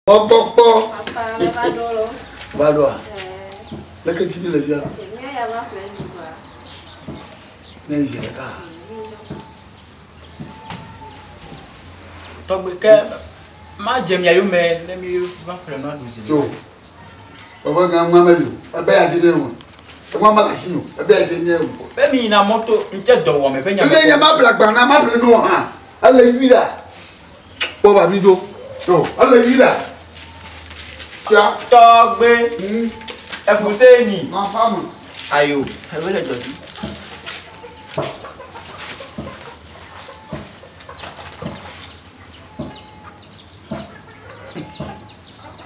Mɔkpɔkpɔ. Va ɖoa? Leke tsi mi le fia? Ne yi zi ɖeka. Tɔgbe ke ma dze mia yome ne mi va ƒle nua ɖu zi. Tso. Baba ŋa ŋa me yo. Ebe ya dzi ne wo. Eŋua me le asi o. Ebe ya dzi ne wo. Be mi yina mɔto ŋtse dɔwɔame ƒe nya. Ebe nya ma ƒle agba na ma ƒle no hã. Ele nyui ɖa. Kpɔ ba mi dzo. Tso. Ele nyui ɖa. Sia. Tɔgbe. Efu se ni. Ma fa me. Ayo. Ebe le dɔ dzi.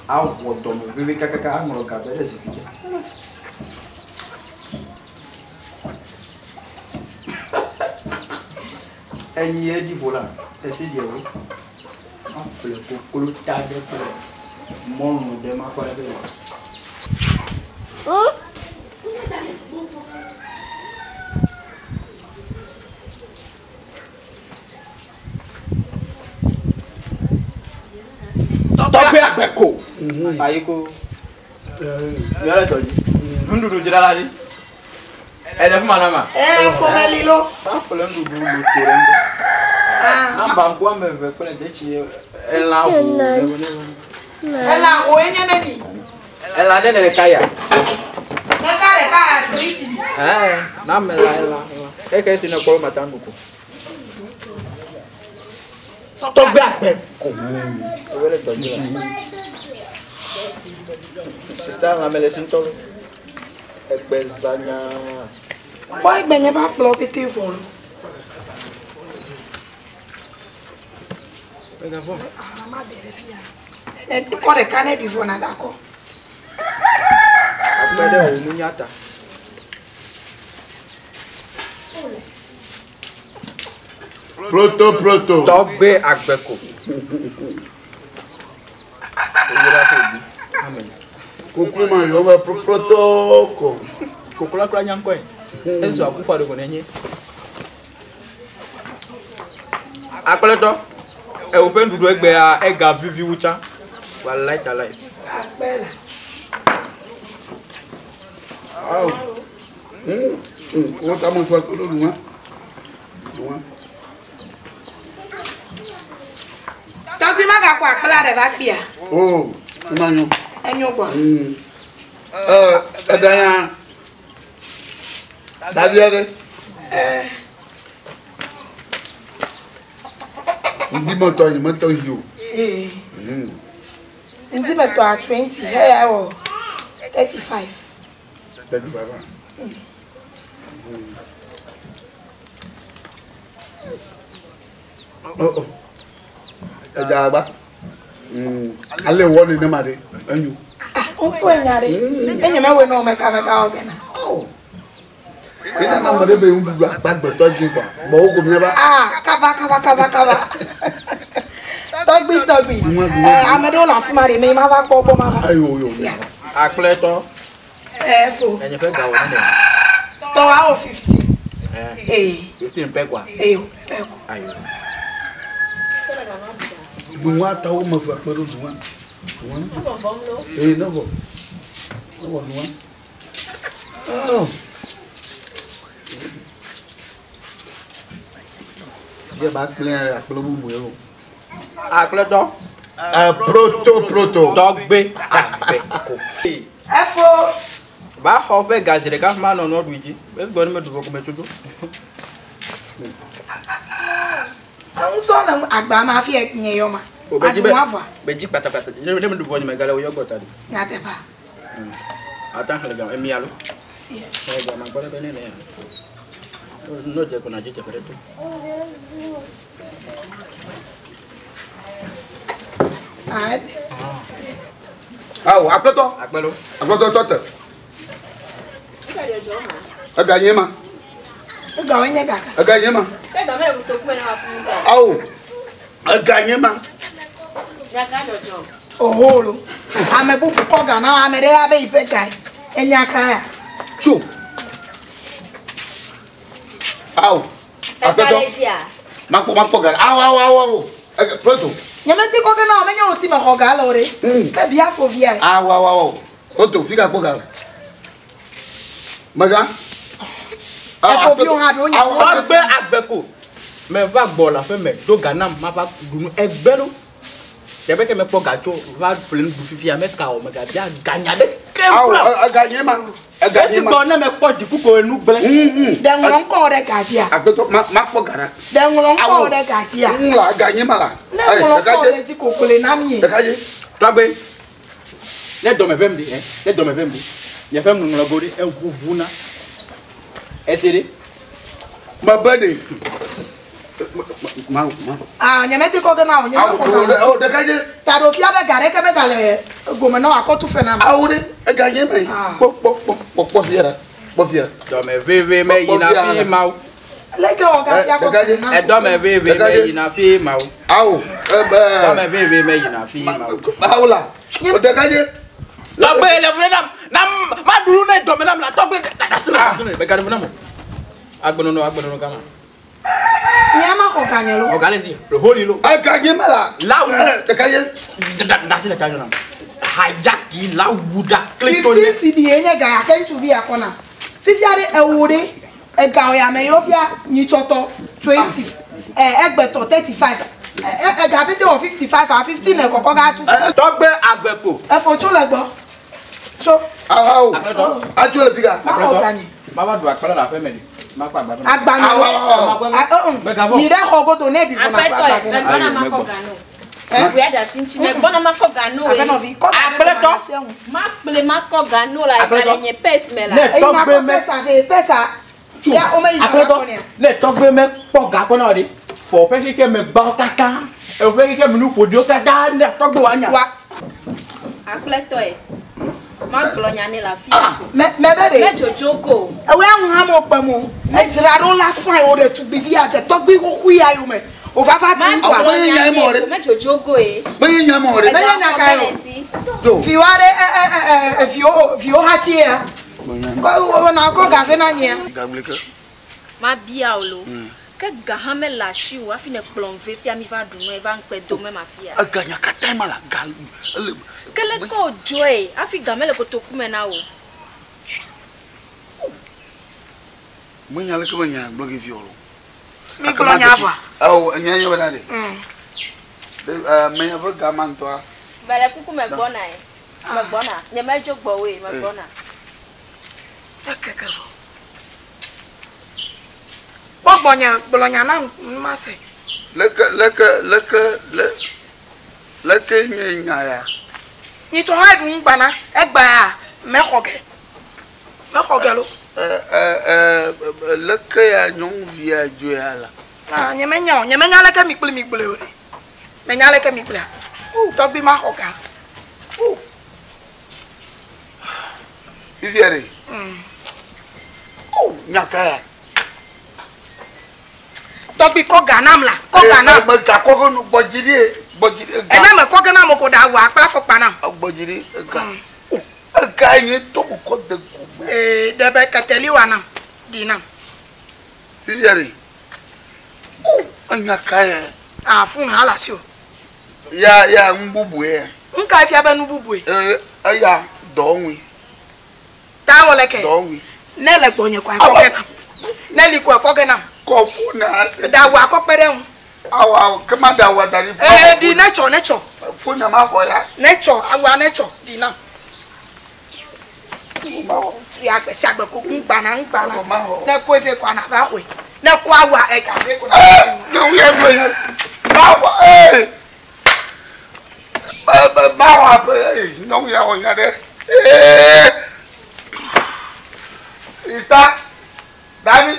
Awɔ dɔme veve kakaka aŋlɔ gabe ɖe zikpui dzi. Enyi ye ɖi ƒo la, esi ɖi ewo. Maƒle koklo ta ɖe kple mɔlu ɖe makɔ ɖe be wɔ. Tɔgbe agbe ko. Ayi ko. Miɔ le dɔ dzi. Nuɖuɖu dzrala ɖi. Ele fi ma na ma. Ee, ƒome li lo. Maƒle nuɖuɖu loto ɖe ŋutɔ. Ah. Na banku ame eve kple detsi elã ʋu. Elã ʋu ye nye neni? Elã ne ɖeka ya. Ɖeka ɖeka trisi. Ɛɛ, na ame la elã elã. Eke si ne kpɔ mata ŋu ko. Tɔgbe agbe ko. Ewe le dɔ dzi la. Sista lãme le si ŋutɔ. Egbe zanya. Kpɔ egbe nye va kplɔ pete vɔ lo. Megavɔ. Ah, ma de ɖe fia. Ne kɔ ɖeka ne ɖi vɔ na gakɔ. Akpe ɖe wò nunya ta. Proto proto. Tɔgbe agbe ko. Oyira ko bi. Amen. Koklo ma yɔ be proto ko. Koklo kura nya ŋkɔe. Ezu akufa ɖe ko ne nye. Akpletɔ. Ewo ƒe nuɖuɖu egbea ega vivi wu tsã. Walayi talayi. Akpe la. Awo. Wọ́n ta mọ̀ fún akpẹ́lẹ́ olùwọ́n. Olùwọ́n. Tɔgbi ma gakɔ akpla ɖe va kpia. Oo, ẹ máa yan. Enyo gbɔ. Ẹ ẹ danya. Davi aɖe. Ɛɛ. Ŋdi metɔ yi metɔ yi o. Ee. Ŋdi metɔa 20 eya wɔ 35. 35. Oh oh. Ẹja agba. Ale wɔ nenema ɖe enyo. Ah, ŋutɔ enya ɖe. Enye mewɔe na wo meka meka wɔ bena. Oh. Ena na ame ɖe be nuɖuɖu agbagbetɔ dzi kɔa, bɔwo ko míaba. Ah, kaba kaba kaba kaba. Tɔgbi tɔgbi. Nua, nua. Ɛɛ, ame ɖewo le afi ma ɖe me ma va kpɔ gbɔ ma va. Ayo yo. Sia. Akpletɔ. Ɛɛ fo. Enye ƒe gawo ne. Tɔwa wɔ 50. Ɛɛ. Ee. 15 pɛ kɔa. Ee, pɛ ko. Ayo. Nua tawo me fe kpe ɖo nua. Nua. Ee, ne vɔ. Ne vɔ nua. Oh. Ye ba kple akple bubu ye o. Akpletɔ. Ɛ proto proto. Tɔgbe agbe ko. Efo. Ba xɔ ƒe gazi ɖeka ma nɔ nua ɖu dzi. Egbɔ ne meɖu vɔ ko metsodzo. Ŋusɔ le agba ma hafi nye yɔ ma. O be dzi be Aɖu avɔa. be dzi kpatakpata. Ne ne meɖu vɔ nye megale wo yɔ gbɔ ta ɖi. Nyateƒea. Ata xlẽ gama emi alo. Si. Xlẽ gama gbɔ ɖe be ne ne ya. No dze ko na dzi teƒe ɖe to. Ah, Awo akpletɔ. Akpelo. Akpletɔ tɔ te. Ega nye ma. egawoe nye gaka. Ega nye ma. Awo. Ega nye ma. Oho lo. Ame bubu kɔ ga na ame ɖe abe yi ƒe gae. Enya ka ya. Tso. Awo. Akpletɔ. Makpɔ makpɔ ga. Awo awo awo awo. Ega proto. Nye mete kɔ ge na wò, menye wò si mexɔ ga le o ɖe. Ke bia fovia. Awo awo awo. Oto fi ka kpɔ ga le. Mega. Efoviwo hã ɖewo nya wo. Tɔgbe agbe ko. Meva gbɔ le aƒe me do ga nam mava ɖu nu egbe ɖo. Teƒe ke mekpɔ ga tso va ƒle nu ɖu fifia meka o megabia ganya ɖeke Awo kura o. ega nye ma. Ega nye Esi ma. gbɔ ne mekpɔ dziku ko enu gblẽ. Ɖe ŋlɔ ŋkɔ ɖe ga dzia? Agbetɔ ma ma kpɔ ga ɖa. Ɖe ŋlɔ ŋkɔ ɖe ga dzia? Ŋlɔ ega nye ma la. Ne ŋlɔ ŋkɔ ɖe dzi kokloe na mi. Ɖeka dze. Tɔgbe ne dɔme vem ɖi ɛ ne dɔme vem ɖi nye ƒe ŋlɔ go ɖi eʋuʋuna. Ese ɖe. Mebe ɖe. Ma ma. Ah, nye mete kɔ ge na wò, nye Awo mexɔ ga. awo ɖeka dze. Ta ɖo fia be ga ɖeke megale gome na wò akɔtu fe nam. Awo ɖe ega nye ma. Ah. Kpɔ kpɔ kpɔ kpɔ kpɔ fia ɖa. Kpɔ fia ɖa. Dɔme veve meyina fi ma o. Leke wɔ ga fia Eh, ɖeka dze. kɔtu nam? Edɔme veve Ɖeka dze. meyina fi ma o. Awo. Ebe. Dɔme veve meyina fi ma o. Awo la. Ɖeka dze. Tɔgbe le ƒle nam nam maɖu nu ne dɔme nam la tɔgbe dasi le dasi le mega ɖe fu nam o. Agbenɔnɔ agbenɔnɔ gama. Nye ma xɔ ga nye lo. Ɔga le si le holi lo. Ega nye ma la. Lawu. Ɖeka dze. Dasi le ta nyɔ nam. Hijaki lawu ɖa klito ne. 15 cd ye nye ga ya ke ŋutsuvi ya kɔ nam. Fifia ɖe ewo ɖe ega ya me yewo fia nyitsɔtɔ 20 ɛ egbetɔ 35 ɛ ɛ ega pete wɔ 55 a 15 le kɔkɔ ga tu. Tɔgbe agbe ko. Efo tso le gbɔ. Tso. Awo. Agbetɔ. Atso le fika. Ma xɔ ga nye. Mava ɖu akpala le aƒe me ɖi. Makpɔ agba. Agba nye Awo, awo, lo. Megavɔ. Yi ɖe xɔ godo ne ɖui vɔ na Aƒetɔ agba ye, vɛ na. megbɔna Ayi, makɔ megbɔ. ga no. Wòya ɖe asi ŋuti, megbɔna makɔ ga no ye. Aƒenɔvi kɔ ga ɖe Agbletɔ. ɖe asi eŋu. Makple makɔ ga no la, ga le Agbletɔ. nye pɛs me la. Ne Eyi na tɔgbe kɔ me. pɛsa vɛ pɛsa. Ya wo me yi ga Agbletɔ. kɔ nea. Ne tɔgbe me kpɔ ga kɔ na wò ɖi. Fɔ ƒe keke me gbawo kaka. Eƒe keke me nu ƒoɖiwo kaka ne tɔgbe wa nya. Wa Aƒetɔ ye, magblɔ nya nɛ le afi ya ko. mɛ mɛ bɛ de. Medzodzo ko. Ewe aŋu hã mo kpem o. Edzra ɖo la fain o ɖe tugbivi adze tɔgbi xoxoe ya yome. O va va ɖu ŋkɔa. Awo. Magblɔ Menye nya nya nɛ mɔ ɖe. ko, medzodzo go ye. Menye nya mɔ ɖe. Menye nya ka ye o. si. Do. Viwo aɖe ɛ ɛ ɛ ɛ viwo viwo hati ya. Kɔ wo na kɔ gafe na nyia. Gagble ke. Mabia o lo. Ke ga hã mele asi o hafi ne kplɔm ve fia mi va ɖu nu eva ŋkpe dome ma fia. Ega nya katã ma la ga. Ele. Ke le ke wòdzɔe hafi ga mele kotoku me na wò. Menya leke be nya gblɔ ge vi o lo. Mi gblɔ nya vɔa. Awo nya nye be na ɖe. Ɖe menya be ga ma ŋutɔa. Mele kuku megbɔna ye. Megbɔna. Nye medzo gbɔwoe megbɔna. Ekeke vɔ. Kpɔ gbɔnya gblɔ nya na ma se. Leke leke leke le leke nye nya ya. Nyitsɔ hã ɖu ŋgbana egba ya mexɔ ge. Mexɔ ge lo. Ɛ ɛ ɛ leke ya nyɔnuvia dzo ya la. Ah nye menya o. Nye menya leke mi kpli mi gblɔe o ɖe. Menya leke mi gblɔea. U tɔgbi ma xɔ ga. U. Fifia ɖe. O nya ka ya. Tɔgbi kɔ ga nam la. Kɔ ga nam. Me ga kɔ ge nu gbɔdzi ɖi gbɔdzi ɖi ega. Ene me kɔ ge nam ko ɖe awu akpla afɔkpa nam. Gbɔdzi ɖi ega. O ega nye to mo kɔ de go me. Ee ɖe be keteli wa nam. Ɖi nam. Fifia ɖe. O enya ka ya. Ah fun hã le asi o. Ya ya nu bubu ya. Ŋka fia be nu bubue. Ee eya dɔwɔŋui Ta wɔ leke. dɔwɔŋui. Ne le gbɔnye kɔ akɔ ge nam. Ne li kɔ akɔ ge nam. Kɔ fon na. Ɖe awu akɔ kpe ɖe ŋu. Awo awo kema da awu da ɖi. Ee ɖi ne tsɔ ne tsɔ. Fon na ma xɔ ya. Ne tsɔ awua ne tsɔ ɖi nam. Ya gbe sia gbe ko ŋgbana ŋgbana. Ne kɔe vɛ kɔ ana va xɔe. Ne kɔ awua ega vɛ kɔ na. Ne ŋu ya gblɔ ya. Ma xɔ ee. Ba ba ma xɔ aƒe ee nyɔnu ya wɔ nya ɖe. Ee. Isa. Dami.